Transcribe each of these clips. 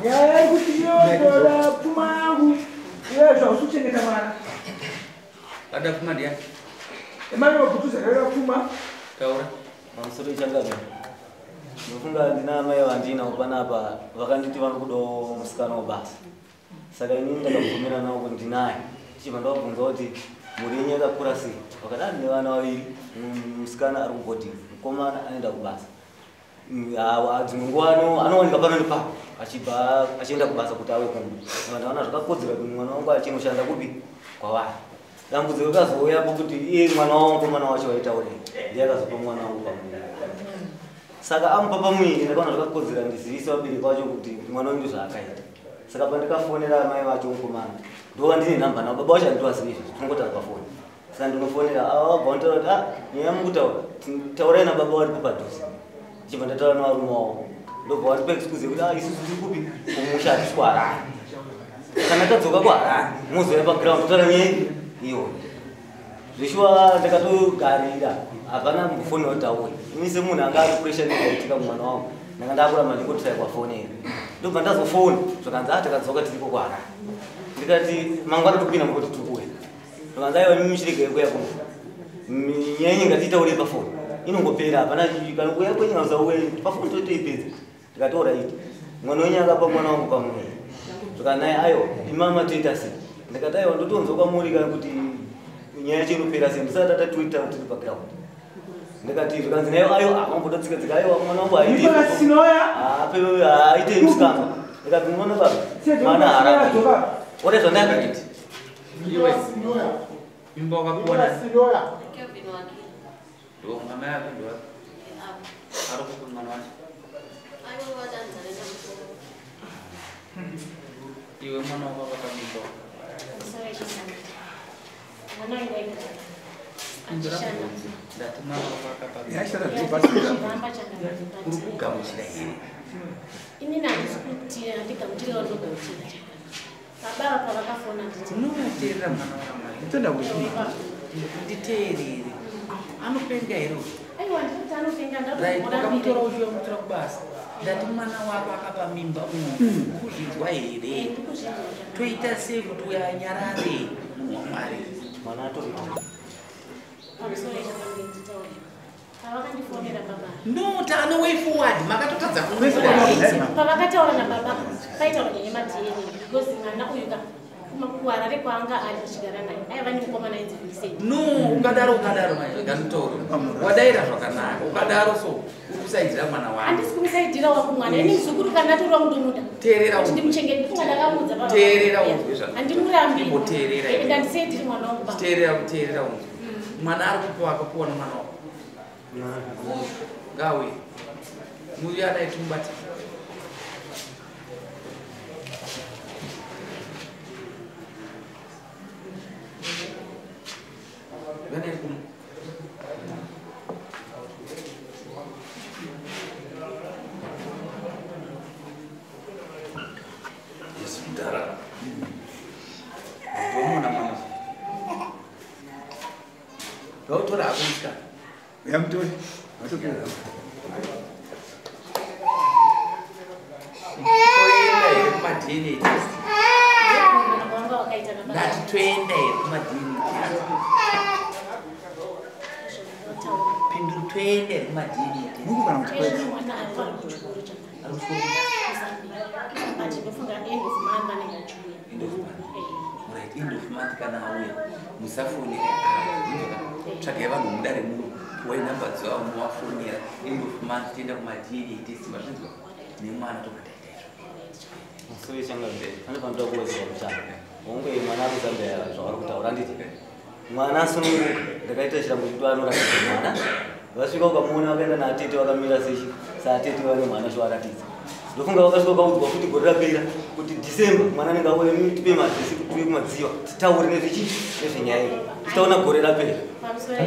Nyaya yekuti iyo ndoda pfuma yangu iye zvausi kuchengeta mwana. Ada pfuma ndiyani? Emmanuel Gutuza akatora pfuma. Taura. Pamusoro ichangamire. Ndofunga ndina amai vandinawo panapa vakanditi vanokudawo musikana webasa. Saka inini ndakabvumira navo kuti ndinaye. Tichibva ndavabvunza kuti mhuri yenyu yakakura sei? Vakati ah ndine vana vaviri, musikana ari kubhodhingi, mukomana anoenda kubasa. Dzimwe nguva anowanika pano nepapo achibva achienda kubasa kuti ave kumba. Saka ndaona zvakakodzera kuti mwana wangu achinoshanda kupi? Kwavari. Dambudziko rikazouyapo kuti iye mwana wangu mukomana wacho waitaurei ndiye akazopa mwana wangu pamuviri. Saka amupa pamuviri ndakaona zvakakodzera ndizivise vabereki vacho kuti mwana wangu ndozvaakaita. Saka pandikafonera amai vacho mukomana ndova ndine nhamba navo, baba vacho handitovazivi izvozvo, tinongotaura pafoni. Saka ndinofonera ava vabva vantaura kuti ah nyaya yamukutaura taurai nababa varipo padhuze. Ndichibva ndataura nevarume wavo ndobva vandipa excuse yekuti ah isusu tiri kupi kumusha hatisi kuHarare. Kana tadzoka kuHarare mozouya paground totaura nyaya iyoyo. Zveshuwa ndakatogarira hapana kumbofonera kuti auye. Ini semunhu anga ari pressure inenge kumwana wangu ndanga ndakuramba ndingotirai kwafonera. Ndobva ndazofona zvakanzi ah takadzoka tiriko kuHarare. Ndikati mangwana topinda mukoti tiri kuuya. Zvakanzi aiwa imi muchiregai kuuya kuno. Nyaya yenyu ngatiitaure pafoni. Inongopera hapana kana kuuya kwenyu kana kusauya pafoni totoipedza. Ndikati alright. Mwana wenyu akapa mwana wangu pamuviri. Zvakanzi naye aiwa imama toita sei? Ndikati aiwa ndotonzwa kwamuri kana kuti nyaya yacho inopera sei ndisati tatatoita tiri paground. Ndikati zvikanzi naye aiwa amamboda tsika tsika aiwa mwana wangu haite. Nicholas Sinoya. Haite musikana. Ndikati munoona baba mwana haarapi. Ore zvandakati. Iwe. Mimba wakakuona. Sinoya. Kelvin wake. Ndo mama yako ndo. Ari kupi mwana wacho? Aiwa vadanzana nemusoro. Iwe mwana wako akapamimba. Mwana wangu aigara. Achishanda. Ndati mwana wako akapamimba. Yashanda zvinobatsira. Chiramba chakanaka. Uri kugamuchira here? Inini handisi kuti handigamuchiri wandogamuchira chakanaka. Baba apa vakafona nditi. Unoteerera mwana wamai. Nditoda kuti Nditeerere. Anopenga here uyu? Aiwa ndikuti anopenga Right, wakamutora ndatomurambira. uchiuya kumutora kubasa. Ndati mwana wako akapa mimba uyu. Kuzvinzwa here? Ndikuzvinzwa chakanaka. Toita sei kuti uyu anyarare munhu waMwari? Mwana atori. Pamusoro chakange nditaure. Pavakandifonera baba. No, taano way forward. Makatotadza kumuona. Pavakataura nababa paitaura nyaya yemaDNA because mwana uyu ka kuHarare kwaanga ari tichigara naye aiva nemukomana ainzi Vincent. No, ukadaro ukadaro mai nganditaure. Wadaira zvakanaka. Ukadaro so uri kusaidzira mwana wako. Handisi kumusaidhira wangu mwana ini muzukuru kana atori wangu ndomuda. Teerera Kuti unzwe. ndimuchengete ndinga ndakamuudza baba. Teerera unzwe zvakanaka. Handimurambi. Imboteerera iwe. Ende handisaidhiri mwana wangu baba. Teerera teerera unzwe. Mwana ari kupiwa akapiwa nemwana wako. Ngauye. Muuye adai timubate. Vana kuno. Yes, mudhara. Ndomuona mwana. Ndautora hako musikana. Yamutore. Vatopera. Toenda here kumaDNA test? Ndokubvunzana kwavanga vakaita nababa. Ndati toenda here kumaDNA test? Pindura toenda here kumaDNA test? Muku kana kuti Ezvino mwana ari kuchikoro chakanaka. Ari kuchikoro? KuZambia. But ndofunga end of month anenge achiuya. End of month. Eh. Right, end of month kana auya musafonera ava tsvagai vanhu mudare muno puwai namba dzavo muvafonera end of month toenda kumaDNA test mazvinzwa nemwana tobva taita izvo. Musoro ichangamire. Pane panoda kuwedzerwa kuchana. Hongu mwana ari kuZambia zvavari kutaura handiti. Mwana asununguka ndakaita chirambo chekuti anoratidza mwana. Vasvika ukamuona vakaenda naatete vakamira sechi saatete vane mwana chovaratidza. Ndofunga vakasvika kaudzwa futi gore rapera kuti December mwana anenge auya tipe madhesi kuti tiuye kumadziwa titaure nezvechi nezvenyaya iyi. Titaona gore rapera.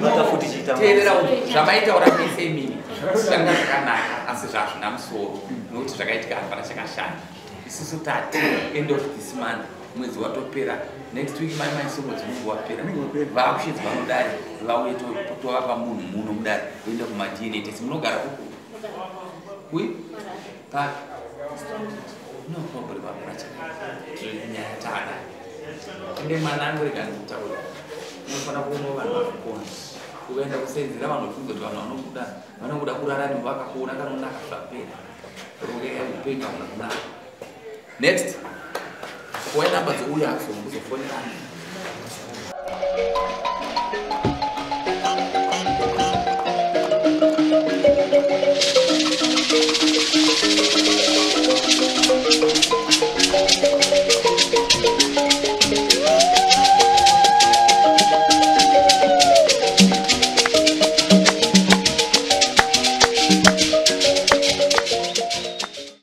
Vata futi chiita. Teerera unzwe zvamaitaura mese imimi zvanga zvakanaka asi zvazvina musoro nokuti zvakaitika hapana chakashata. Isusu tati end of this month mwedzi watopera next week mai mai so mwedzi unenge wapera vakushedzwa mudare vauye tovapa munhu muno mudare toenda kumaDNA test. Munogara kuku? Kui? Papi? No problem, hapana chakaipa, nyaya taanayo. Ende mwana angu, rega ndikutaura, unofanira kuonawo vanhu vakukona. Ukaenda kusenzera vanhu vafunga kuti vanhu vanokuda, vanokuda kurara newe, vakakuona kanonaka, zvapera. Rokeka, upenyu hauna kunaka. Next, kuwai namba dzouya kuzofonerana.